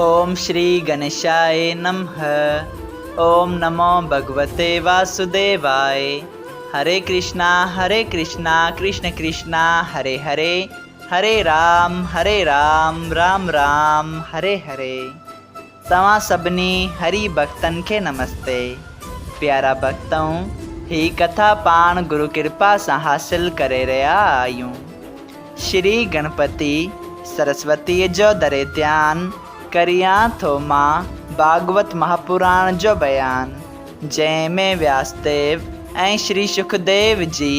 اوم شري گنيشاء نمھ اوم نمو ڀڳوتي واسوديواء هري ڪرشنا هري ڪرشنا ڪرشن ڪرشنا هري هري هري رام هري رام رام رام هري هري توهان سڀني هري ڀڳتن کي نمستي پيارا ڀڳتؤ هي ڪٿا پاڻ گرو ڪرپا سان حاصل ڪري رهيا آهيون. شري گڻپتي سرسوتيء جو دري ڌيان ڪريان ٿو مان ڀاڳوت مهاپراڻ جو بيان، جنهن ۾ وياسديو ۽ شري شڪديو جي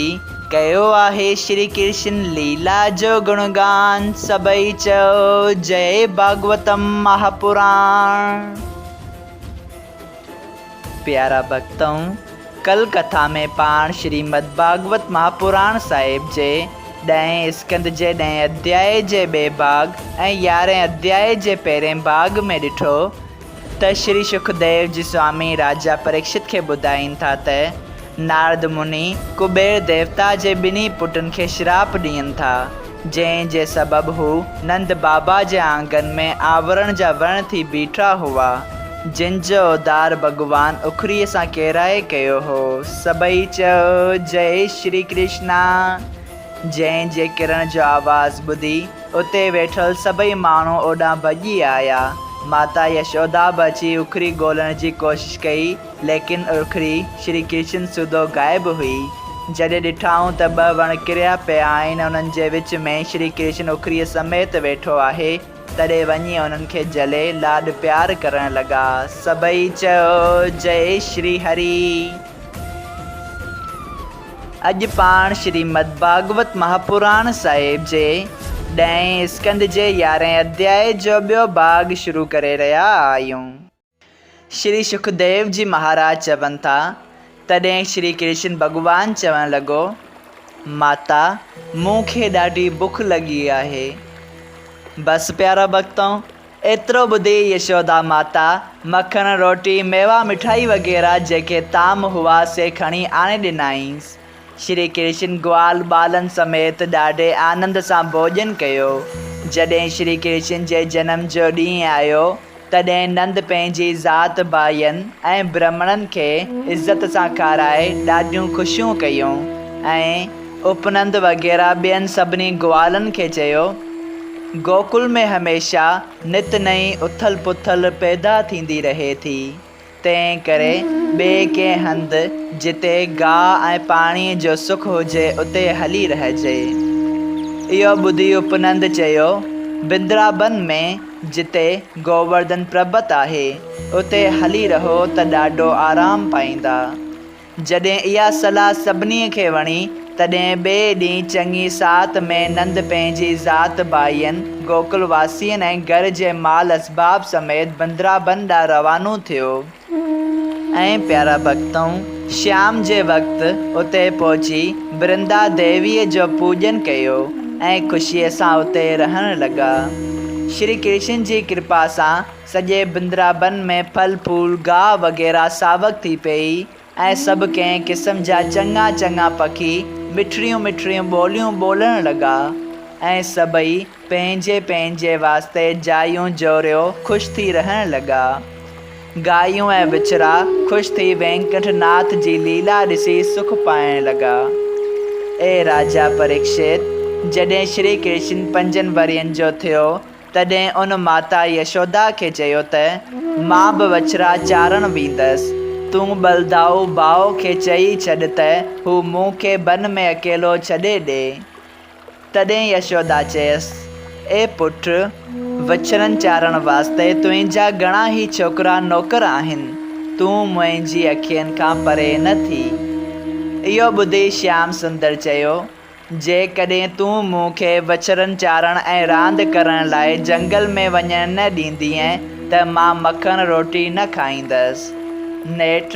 ڪيو آهي شري ڪرشن ليلا جو گڻگان، سڀئي چئو جئي ڀاڳوتم مهاپراڻ. پيارا ڀڳتؤ! ڪل ڪٿا ۾ پاڻ شريمد ڀاڳوت مهاپراڻ صاحب جي ڏهين اسڪنڌ جي ڏهين اڌيائي جي ٻئي ڀاڳ ۽ يارهين اڌيائي جي پهرين ڀاڳ ۾ ڏٺو ته شري شڪديو جي سوامي راجا پريڪشت کي ٻڌائين ٿا ته نارد مني ڪبير ديوتا جي ٻنهي پٽن کي شراپ ڏين ٿا جنهن جي سبب هو نند بابا جي آنگن ۾ آورڻ جا وڻ ٿي بيٺا هئا، جن جو اڌار ڀڳوان اکريء سان ڪيرائي ڪيو هو. سڀئي چئو، جئي شري ڪرشنا! جنهن جي ڪرڻ جو آواز ٻڌي، اتي ويٺل سڀئي ماڻهو اوڏانهن ڀڄي آيا. ماتا يشودا به اچي اکري ڳولڻ جي ڪوشش ڪئي، ليڪن اکري شري ڪرشن سوڌو غائب هئي. جڏهن ڏٺائون ته ٻه وڻ ڪريا پيا آهن ۽ انهن جي وچ ۾ شري ڪرشن اکريء سميت ويٺو آهي، تڏهن وڃي انهن کي جهلي لاڏ پيار ڪرڻ لڳا. سڀئي چيو، جئي شري هري! اڄ پاڻ شريمد ڀاڳوت مهاپراڻ صاحب جي ڏهين اسڪنڌ جي يارهين اڌيائي جو ٻيو ڀاڳ شروع ڪري رهيا آهيون. شري شڪديو جي مهاراج چون ٿا، تڏهن شري ڪرشن ڀڳوان چوڻ لڳو، ماتا مون کي ڏاڍي بک لڳي آهي. بس پيارا ڀڳتؤ! ايترو ٻڌي يشودا ماتا مکڻ، روٽي، ميوا مٺائي وغيره جيڪي طعام هئا سي کڻي آڻي ڏنائينس. شري ڪرشن گوال ٻالن سميت ڏاڍي آنند سان ڀوڄن ڪيو. جڏهن شري ڪرشن جي جنم جو ڏينهن آيو، تڏهن نند پنهنجي ذات ڀائين ۽ برهمڻن کي عزت سان کارائي ڏاڍيون خوشيون ڪيون ۽ اپنند وغيره ٻين سڀني گوالن کي چيو، گوڪل ۾ هميشه نت نئين اٿل پٿل پيدا ٿيندي رهي ٿي. تنهن ڪري ٻئي ڪنهن هنڌ جتي گاهه ۽ پاڻيء جو سک هجي اتي هلي رهجي. اهو ٻڌي اپنند چيو، بندرابن ۾ جتي گوورڌن پربت آهي، اتي هلي رهو ته ڏاڍو آرام پائيندا. جڏهن اها صلاح سڀني کي وڻي، تڏهن ٻئي ڏينهن چڱي ساعت ۾ نند پنهنجي ذات ڀائين، گوڪل واسين ۽ گهر جي مال اسباب سميت بندرابن ڏانهن روانو ٿيو ۽ پيارا ڀڳتؤن شيام جي وقت اتي پهچي برندا ديويء جو پوڄن ڪيو ۽ خوشيء سان اتي رهڻ لڳا. شري ڪرشن جي ڪرپا سان سڄي بندرابن ۾ ڦل ڦول، گاهه وغيره ساوڪ ٿي پيئي ۽ سڀ ڪنهن قسم جا چڱا چڱا پکي مٺڙيون مٺڙيون ٻوليون ٻولڻ لڳا ۽ سڀئي پنهنجي پنهنجي واسطي جايون جوڙيو خوش ٿي رهڻ لڳا. گايون ۽ وڇڙا خوش ٿي وينڪنٺ ناٿ جي ليلا ڏسي سک پائڻ لڳا. اي راجا پريڪشت! جڏهن شري ڪرشن پنجن ورهين جو ٿيو تڏهن ان ماتا يشودا کي چيو ته، مان به وڇڙا چارڻ ويندس. تون ٻلدائو ڀاء کي چئي ڇڏ ته هو مون کي بن ۾ اڪيلو ڇڏي ڏي. تڏهن يشودا چيس، اي پٽ! وڇڙن چارڻ واسطي تنهنجا گهڻا هي ڇوڪرا نوڪر آهن. تون منهنجي اکين کان پري نه ٿي. اهو ٻڌي شيام سندر چيو، جيڪڏهن تون مون کي وڇڙن چارڻ ۽ راند ڪرڻ لاء جهنگل ۾ وڃڻ نه ڏيندينء ته مان مکڻ روٽي نه کائيندس. نيٺ،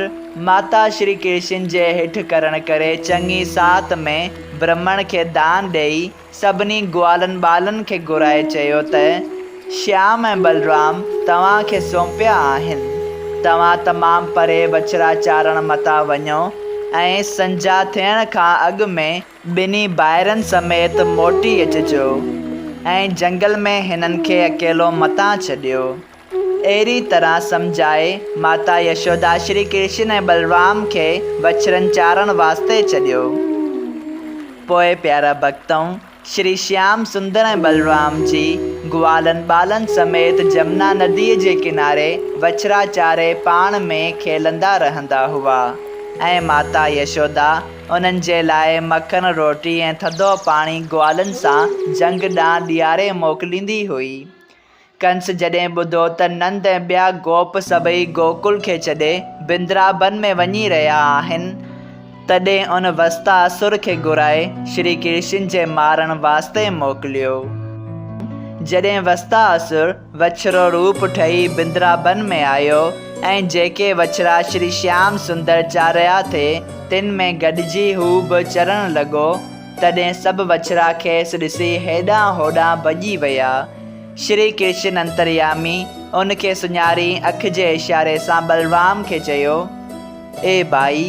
ماتا شري ڪرشن جي هٺ ڪرڻ ڪري چڱي ساعت ۾ برهمڻ کي دان ڏيئي سڀني گوالن ٻالن کي گهرائي چيو ته، شيام ۽ بلرام توهان کي سونپيا آهن. توهان تمام پري وڇڙا چارڻ متان وڃو ۽ سنجها ٿيڻ کان اڳ ۾ ٻنهي ڀائرن سميت موٽي اچجو ۽ جهنگل ۾ هنن کي اڪيلو متان ڇڏيو. اهڙي طرح سمجهائي ماتا يشودا شري ڪرشن ۽ بلرام کي وڇرن چارڻ واسطي ڇڏيو. پوء پيارا ڀڳتؤ! شري شيام سندر ۽ بلرام جي گوالن ٻالن سميت جمنا نديء جي ڪناري وڇرا چاري پاڻ ۾ کيلندا رهندا هئا ۽ ماتا يشودا انهن جي لاء مکڻ روٽي ۽ ٿڌو پاڻي گوالن سان جهنگ ڏانهن ڏياري موڪليندي هئي. ڪنس جڏهن ٻڌو ته نند ۽ ٻيا گوپ سڀئي گوڪل کي ڇڏي بندرابن ۾ وڃي رهيا آهن، تڏهن ان وستا اسر کي گهرائي شري ڪرشن جي مارڻ واسطي موڪليو. جڏهن وستا اسر وڇرو روپ ٺهي بندرابن ۾ آيو ۽ جيڪي وڇرا شري شيام سندر چاريا ٿي، تن ۾ گڏجي هو به چرڻ لڳو، تڏهن سڀ وڇرا کيس ڏسي هيڏانهن هوڏانهن ڀڄي ويا. شري ڪرشن انتريامي ان کي سڃاري اک جي اشاري سان بلرام کي چيو، اي ڀائي!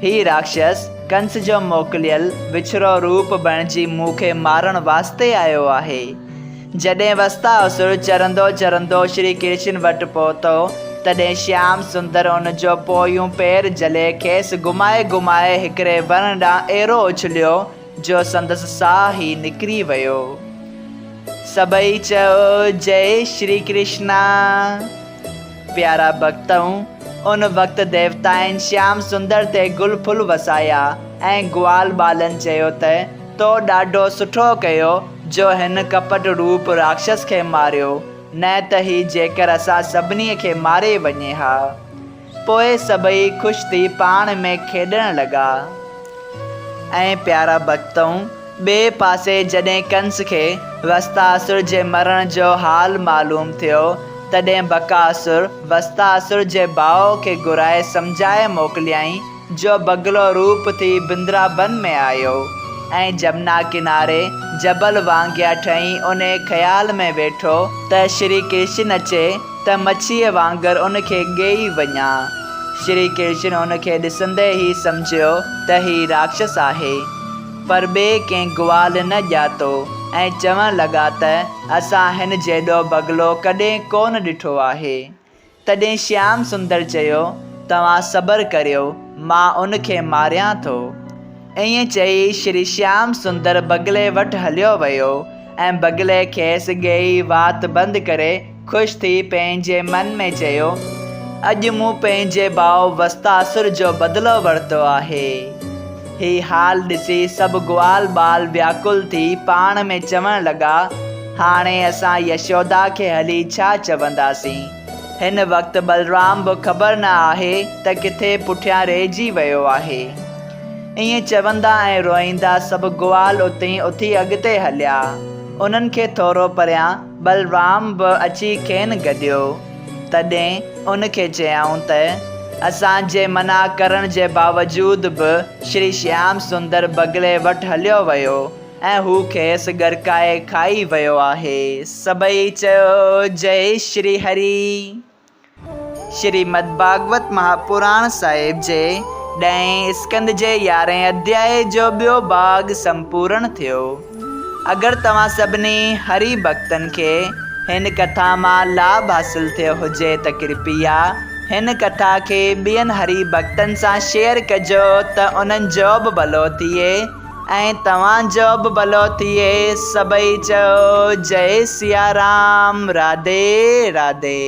هي راڪشس ڪنس جو موڪليل وڇرو روپ بڻجي مون کي مارڻ واسطي آيو آهي. جڏهن وستا اسر چرندو چرندو شري ڪرشن وٽ پهتو، تڏهن شيام سندر ان جو پويون پير جهلي کيس گهمائي گهمائي هڪڙي وڻ ڏانهن اهڙو اڇليو، جو سندس ساهه ئي نڪري ويو. سڀئي چئو جئي شري ڪرشنا. پيارا ڀڳتؤ! ان وقت ديوتائن شيام سندر تي گل ڦل وسايا ۽ گوال ٻالن چيو ته تو ڏاڍو سٺو ڪيو جو هن ڪپٽ روپ راڪشس کي ماريو، نه ته هي جيڪر اسان سڀني کي ماري وڃي ها. پوء سڀئي خوش ٿي پاڻ ۾ کيڏڻ لڳا. ۽ پيارا ڀڳتؤ! ٻئي پاسي جڏهن ڪنس کي وستاسر جي مرڻ جو حال معلوم ٿيو، تڏهن بڪاسر، وستاسر جي ڀاء کي گهرائي سمجهائي موڪليائين، جو بگلو روپ ٿي بندرابن ۾ آيو ۽ جمنا ڪناري جبل وانگيا ٺهي انهي خيال ۾ ويٺو ته شري ڪرشن اچي ته مڇيء وانگر ان کي ڳيئي وڃان. شري ڪرشن ان کي ڏسندي ئي سمجهيو ته هي راڪشس آهي. پر ٻئي ڪنهن گوال نه ڄاتو ۽ چوڻ لڳا ته اسان هن جيڏو بگلو ڪڏهن ڪونه ڏٺو آهي. تڏهن شيام سندر چيو، توهان صبر ڪريو، مان ان کي ماريان ٿو. ائين چئي شري شيام سندر بگلي وٽ هليو ويو ۽ بگلي کيس ڳيئي وات بند ڪري خوش ٿي پنهنجي من ۾ چيو، اڄ مون پنهنجي ڀاء وستاسر جو بدلو ورتو آهي. هي حال ڏسي سڀ گوال ٻال وياڪل ٿي پاڻ ۾ چوڻ لڳا، هاڻي اسان يشودا کي هلي ڇا چونداسين؟ هن وقت بلرام به خبر نه آهي ته ڪٿي پٺيان رهجي ويو آهي. ائين چوندا ۽ روئيندا سڀ گوال اتي اٿي اڳتي هليا. انهن کي ٿورو پريان بلرام به اچي کين گڏيو. تڏهن ان کي چيائون ته، اسان جي منع ڪرڻ جي باوجود به شري شيام سندر بگلي وٽ هليو ويو ۽ هو کيس ڳرڪائي کائي ويو آهي. سڀئي چيو، جئي شري هري. شريمد ڀاڳوت مهاپراڻ صاحب جي ڏهين اسڪنڌ جي يارهين اڌيائي جو ٻيو ڀاڳ سمپورڻ ٿيو. اگر توهان سڀني هري ڀڳتن کي هن ڪٿا مان لاڀ حاصل ٿيو هجي ته ڪرپيا هن ڪٿا کي ٻين هري ڀڳتن سان شيئر ڪجو ته انهن جو به ڀلو ٿئي ۽ توهان جو به ڀلو ٿئي سڀئي چئو جئي سيارام راڌي راڌي.